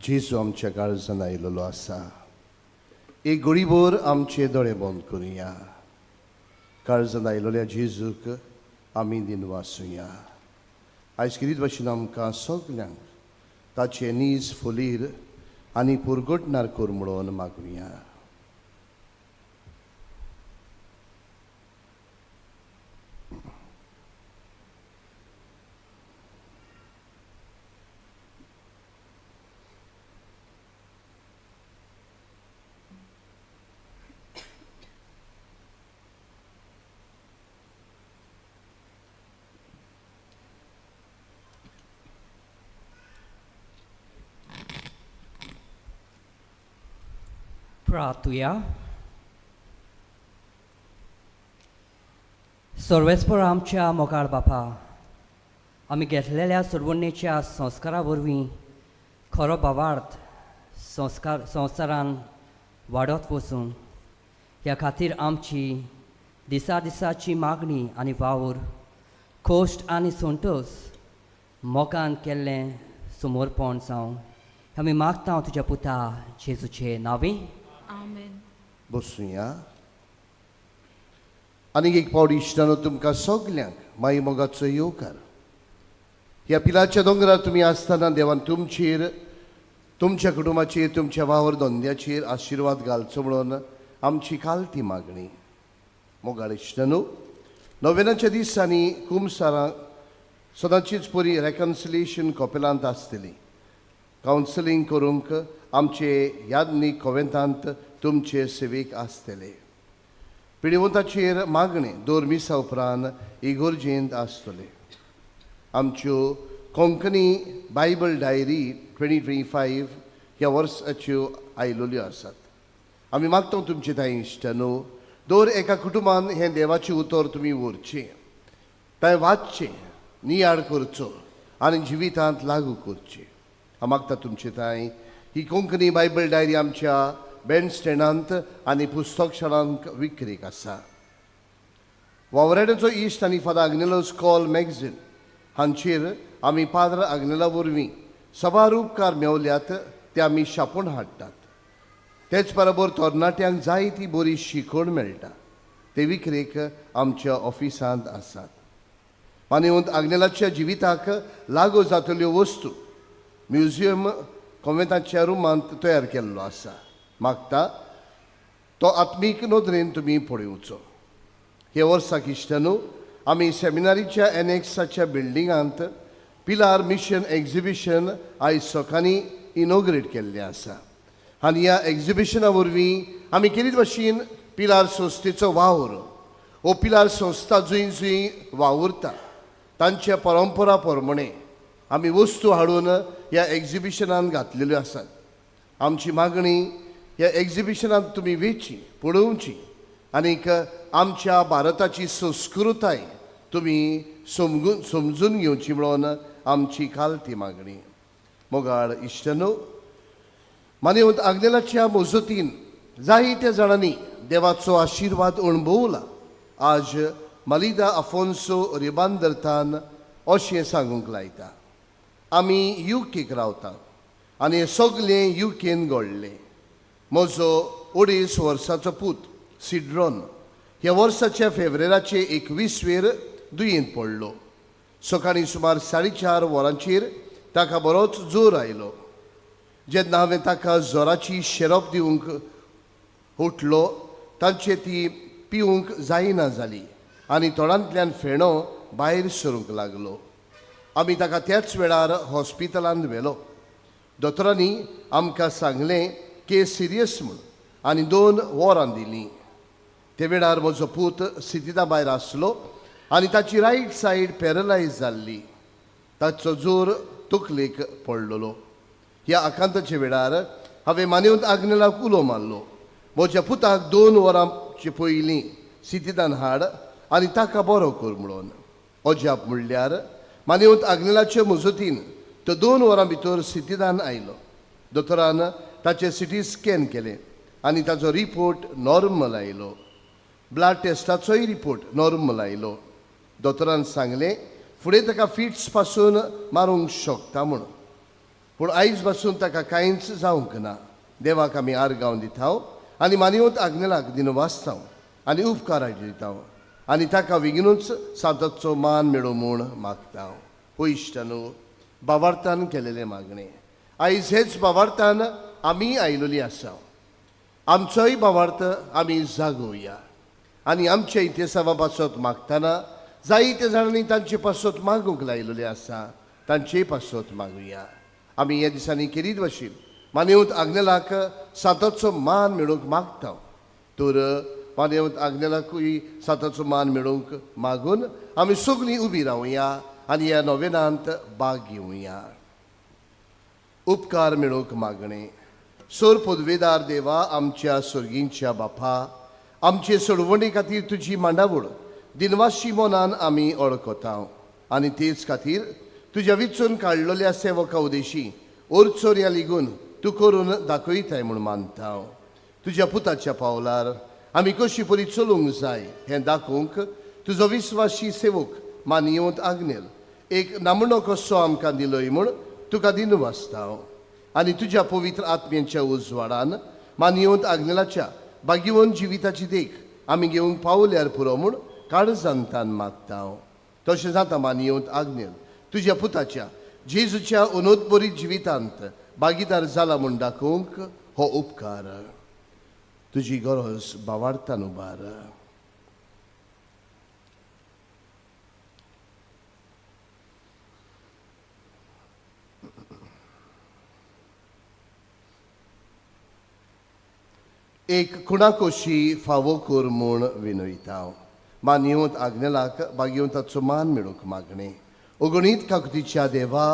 जेजू आमच्या काळजान आयलेलो आसा. एक घडीभर आमचे दोळे बंद करुया. काळजान आयलेल्या जेजूक आमी दिनवासुया. आयज कितें भाशेन आमकां सगल्यांक ताचे नीज फुलीर आनी पुरगटणार कर म्हणून मागुया. प्रार्थुया. सर्वेस्पर आमच्या मोगाळ बापा, आमी घेतलेल्या सोडवणेच्या संस्कारा वरवीं खरो भावार्थ संस्कार संवसारान वाडत वचून ह्या खातीर आमची दिसा दिसाची मागणी आनी वावर खोश्ट आनी संतोश मोगान केल्लें समर्पण जावं आमी मागता तुज्या पुता जेजूचे नांवी. आमेन. बसुया. आनीक एक पावट इश्टानो तुमकां सगल्यांक माई मोगाचो येवकार. ह्या पिलाच्या दोंगरार तुमी आसतना देवान तुमचेर, तुमच्या कुटुंबाचेर, तुमच्या वावर धंद्याचेर आशिर्वाद घालचो म्हणून आमची कालती मागणी. मोगाळ इश्टानो, नोवेनाच्या दिसांनी कुमसारां सदांचीच पुरी रेकन्सिलिएशन कपेलांत आसतली. कावन्सिलींग करूंक आमचे यादनीक कोवेंतांत तुमचे सेवेक आसतले. पिडिवंताचेर मागणें दर मिसा उपरांत इगोर्जेंत आसतले. आमच्यो कोंकणी बायबल डायरी 2025 ह्या वर्साच्यो आयलेल्यो आसात. आमी मागता तुमचे ताई इश्टानो, दर एका कुटुंबान हें देवाचें उतर तुमी व्हरचें, तें वाचचें, नियाळ करचो आनी जिवितांत लागू करचें. हांव मागता तुमचे ताई ही कोंकणी बायबल डायरी आमच्या बँड स्टँडांत आनी पुस्तक शाळांक विक्रेक आसा. वावराड्याचो इश्ट आनी फादर आग्नेलोस कॉल मॅगझीन हांचेर आमी पाद्र आग्नेला वरवीं सबार उपकार मेवल्यात ते आमी छापून हाडटात. तेच बरोबर तरणाट्यांक जाय ती बरी शिकवण मेळटा. ते विक्रेक आमच्या ऑफिसांत आसात. मानेवंत आग्नेलाच्या जिविताक लागू जातल्यो वस्तू म्युझियम कोवेंताच्या रुमांत तयार केल्लो आसा. मागता तो आत्मीक नदरेन तुमी पळोवचो. हे वर्साक इश्टानू आमी सेमिनारीच्या एनएक्साच्या बिल्डिंगांत पिलार मिशन एक्झिबिशन आयज सकाळीं इनोग्रेट केल्लें आसा. आनी ह्या एक्झिबिशना वरवीं आमी केरीत भाशेन पिलार संस्थेचो वावर हो पिलार संस्था जंय जंय वावुरता तांच्या परंपरा प्रमाणे आमी वस्तू हाडून ह्या एक्झिबिशनान घातलेल्यो आसात. आमची मागणी ह्या एक्झिबिशनांत तुमी वेची, पळोवची आनीक आमच्या भारताची संस्कृताय तुमी समजून घेवची म्हणून आमची खालती मागणी. मोगाळ इश्टनो, मानेवंत आग्नेलाच्या मजतीन जायत्या जाणांनी देवाचो आशिर्वाद अणभवला. आज मालिदा आफोन्सो रिबांदरतान अशें सांगूंक लायता, आमी युकेक रावता आनी हें सगलें युकेन घडलें. म्हजो 2.5 वर्साचो पूत सिड्रॉन ह्या वर्साच्या फेब्रेराचे 21वेर दुयेंत पडलो. सकाळीं सुमार 4:30 वरांचेर ताका बरोच जोर आयलो. जेन्ना हांवें ताका जोराची शेरप दिवंक उठलो तांचे ती पिवंक जायना जाली आनी तोंडांतल्यान फेणो भायर सरूंक लागलो. आमी ताका त्याच वेळार हॉस्पिटलांत व्हेलो. दोतोरांनी आमकां सांगलें केस सिरियस म्हूण आनी 2 वरां दिलीं. ते वेळार म्हजो पूत सितिदा भायर आसलो आनी ताची रायट सायड पॅरलायज जाल्ली. ताचो जोर तकलेक पडलेलो. ह्या आकांताच्या वेळार हांवें मानेवंत आग्नेलाक उलो मारलो, म्हज्या पुताक 2 वरांचे पयलीं सितिदान हाड आनी ताका बरो कर म्हणून. अजाप म्हणल्यार मानेवंत आग्नेलाचे मजतीन तो 2 वरां भितर सितिदान आयलो. दोतोरान ताचें सिटी स्कॅन केलें आनी ताचो रिपोर्ट नॉर्मल आयलो. ब्लड टेस्टाचोय रिपोर्ट नॉर्मल आयलो. दोतोरान सांगलें फुडें ताका फिट्स पासून मारूंक शकता म्हणून. पूण आयज पासून ताका कांयच जावंक ना. देवाक आमी आर्गांव दिताव आनी मानवत आग्नेलाक दिन वाचताव आनी उपकार दिताव आनी ताका बेगिनूच सांताचो मान मेळूं म्हूण मागता. हो इश्टानू, बावार्थान केलेलें मागणें आयज हेच बावार्थान आमी आयलोली आसा. आमचोय बावार्थ आमी जागोवया आनी आमच्या इतिहासा पासत मागतना जायते जाणांनी तांचे पासत मागूंक लायलेलें आसा, तांचे पासत मागुया. आमी ह्या दिसांनी केरीत भाशेन मानवत आग्नेलाक सांताचो मान मेळोवंक मागता, तर मानवत आग्नेलाकूय सांताचो मान मेळोवंक मागून आमी सगळीं उबी रावया आनी ह्या नोवेनांत भाग घेवया. उपकार मेळोवंक मागणें. सोर पदवेदार देवा, आमच्या सर्गींच्या बापा, आमचे सोडवणी खातीर तुजी मांडावळ दिनवाशी मनान आमी ओळखता आनी तेच खातीर तुज्या विचून काडलेल्या सेवका उदेशी ओरचोरया लिगून तूं करून दाखयताय म्हूण मानता. तुज्या पुताच्या पावलार आमी कशी परी चलूंक जाय हें दाखोवंक तुजो विस्वाशी सेवक मानयेवंत आग्नेल एक नामणो कसो आमकां दिलोय म्हूण तुका दिनवासता आनी तुज्या पवित्र आत्म्यांच्या उजवाडान मानयेवंत आग्नेलाच्या भाग्यवंत जिविताची देख आमी घेवंक पावल्यार पुरो म्हूण काळजांतान मागता. तशें जाता मानयेवंत आग्नेल तुज्या पुताच्या जेजूच्या अनोदबरीत जिवितांत भागीदार जाला म्हूण दाखोवंक हो उपकार. तुजी गरज बावार्थान उबार. एक कुणाकोशी फावो कर म्हूण विनयता. मानयेवंत आग्नेलाक भाग्यवंताचो मान मेळूंक मागणें. ओगणीत काकुतीच्या देवा,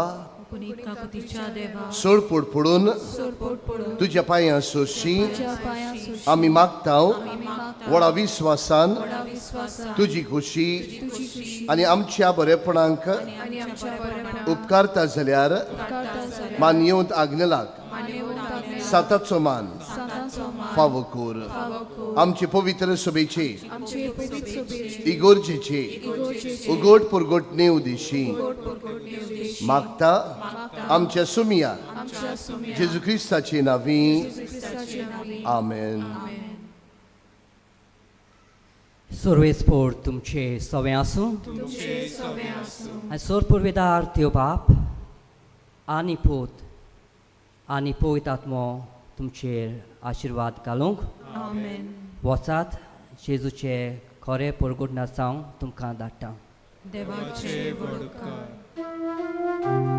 सोडपोड पडून तुज्या पांयां सोशी आमी मागता व्हडा विस्वासान तुजी खोशी आनी आमच्या बरेपणांक उपकारता जाल्यार मानयेवंत आग्नेलाक साताचो मान फावो कर. आमचे पवित्र सभेचे इगोर्जेचे उगोट पुरगोटणे उदेशी मागता आमच्या सुमिया जेजू क्रिस्ताचे नावी. आमेन. सर्वेस्पोर तुमचे सवें आसूं आनी सोर पुर्वेदार त्यो बाप आनी पूत आनी पवित्र आत्मो तुमचेर आशिर्वाद घालूंक. वचात जेजूचे खरें परगुट नासांव तुमकां धाडटा. देवाचे व्हड उपकार.